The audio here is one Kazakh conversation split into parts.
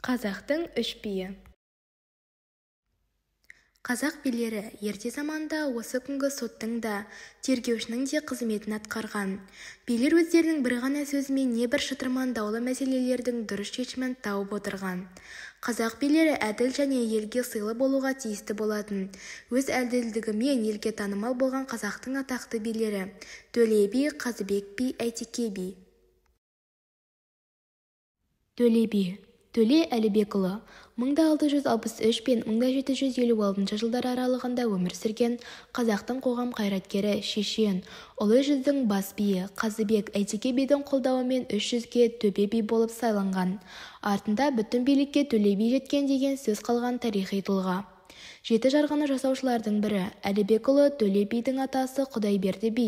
Қазақтың үш биі. Қазақ билері ерте заманда осы күнгі соттың да, тергеушінің де қызметін атқарған. Билер өздерінің бір ғана сөзімен небір шытырман даулы мәселелердің дұрыс шешімін тауып отырған. Қазақ билері әділ және елге сыйлы болуға тиісті болатын. Өз әділдігімен елге танымал болған қазақтың атақты билері Төле би, Қазыбек би, Әйтеке би. Төле би. Төле Әлібекұлы 1663 пен 1756 жылдар аралығында өмір сүрген қазақтың қоғам қайраткері, шешен, Ұлы жүздің бас биі, Қазыбек, Әйтеке бидің қолдауымен үш жүзге төбе би болып сайланған. Артында бүтін билікке Төле би жеткен деген сөз қалған тарихи тұлға. Жеті жарғыны жасаушылардың бірі Әлібекұлы Төле бидің атасы Құдайберді би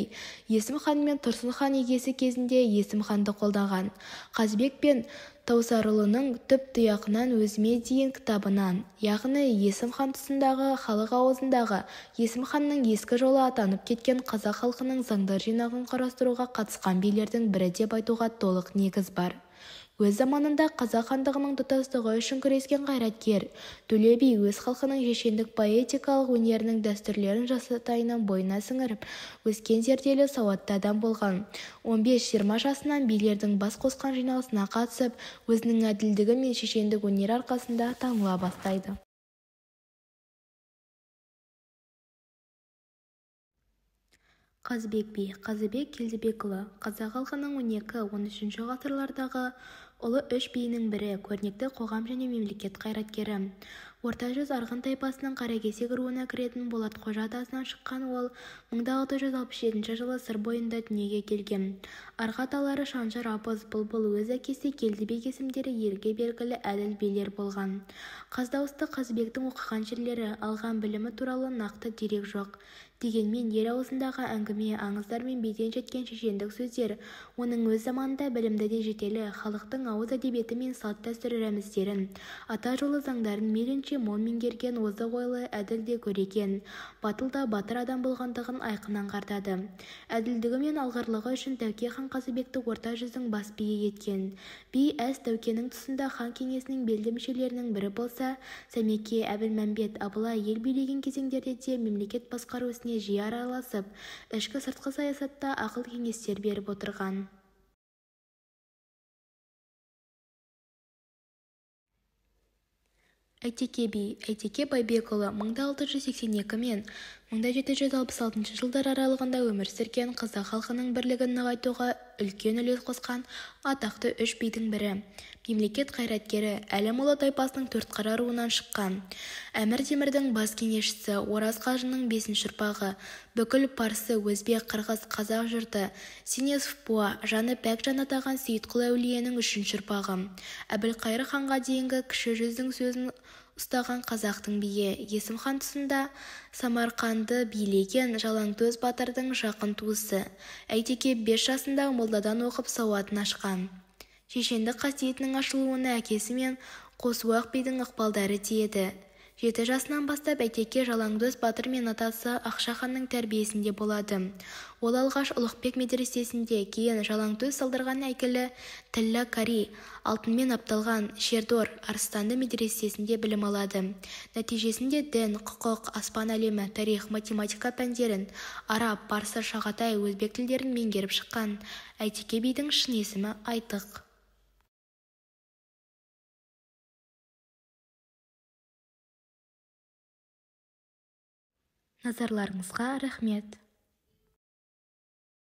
Есім хан мен Тұрсын хан егесі кезінде Есім ханды қолдаған. Қазыбек пен Таусарұлының түп тұяғынан өзіме дейін кітабынан, яғни Есім хан тұсындағы халық ауызындағы Есім ханның ескі жолы атанып кеткен қазақ халқының заңдар жинағын құрастыруға қатысқан билердің бірі деп айтуға толық негіз бар. Өз заманында қазақ хандығының тұтастығы үшін күрескен қайраткер Төле би өз халқының шешендік поэтикалық өнерінің дәстүрлерін жастайынан бойына сіңіріп өскен зерделі, сауатты адам болған. 15-20 жасынан билердің бас қосқан жиналысына қатысып, өзінің әділдігі мен шешендік өнері арқасында таныла бастайды. Қазыбек би. Қазыбек Келдібекұлы қазақ халқының 12-13 ғасырлардағы ұлы үш биінің бірі, көрнекті қоғам және мемлекет қайраткері. Орта жүз арғын тайпасының қаракесек руына кіретін Болатқожа атасынан шыққан ол 1667 жылы Сыр бойында дүниеге келген. Арғы аталары Шаншар абыз, Бұлбұл, өз әкесі Келдібек есімдері елге белгілі әділ билер болған. Қаз дауысты Қазыбектің оқыған жерлері, алған білімі туралы нақты дерек жоқ. Дегенмен ел аузындағы әңгіме, аңыздар мен биден жеткен шешендік сөздер оның өз заманында білімді де жетелі, халықтың ауыз әдебиеті мен салт-дәстүр рәміздерін, ата жолы заңдарын мейлінше мол меңгерген озық ойлы, әділ де көреген, батыл да батыр адам болғандығын айқын аңғартады. Әділдігі мен алғырлығы үшін Тәуке хан Қазыбекті Орта жүздің бас биі еткен. Би әз Тәукенің тұсында хан кеңесінің белді мүшелерінің бірі болса, Сәмеке, Әбілмәмбет, Абылай ел билеген кезеңдерде де мемлекет басқару ісіне жиі араласып, ішкі-сыртқы саясатта ақыл кеңестер беріп отырған. Әйтеке би. Әйтеке Байбекұлы 1682 мен 1766 жылдар аралығында өмір сүрген қазақ халқының бірлігін нығайтуға үлкен үлес қосқан атақты үш бидің бірі. Мемлекет қайраткері, Әлімұлы тайпасының төртқара руынан шыққан. Әмір Темірдің бас кеңесшісі, Ораз қажының бесінші ұрпағы, бүкіл парсы, өзбек, қырғыз, қазақ жұрты Синесфпуа, жаны пәк жан атаған Сейітқұл әулиенің үшінші ұрпағы. Әбілқайыр ханға дейінгі кіші жүздің сөзін ұстаған қазақтың биі, Есім хан тұсында Самарқанды билеген Жалаңтөс батырдың жақын туысы. Әйтеке 5 жасында молдадан оқып сауатын ашқан. Шешендік қасиетінің ашылуына әкесі мен Қосуақ бидің ықпалдары тиеді. 7 жасынан бастап Әйтеке Жалаңтөс батыр мен атасы Ақша ханның тәрбиесінде болады. Ол алғаш Ұлықбек медресесінде, кейін Жалаңтөс салдырған әйгілі Тіллә Кари, алтынмен апталған Шердор Арыстанды медресесінде білім алады. Нәтижесінде дін, құқық, аспан әлемі, тарих, математика пәндерін, араб, парсы, шағатай, өзбек тілдерін меңгеріп шыққан. Әйтеке бидің шын есімі Айтық. Назарларыңызға рахмет.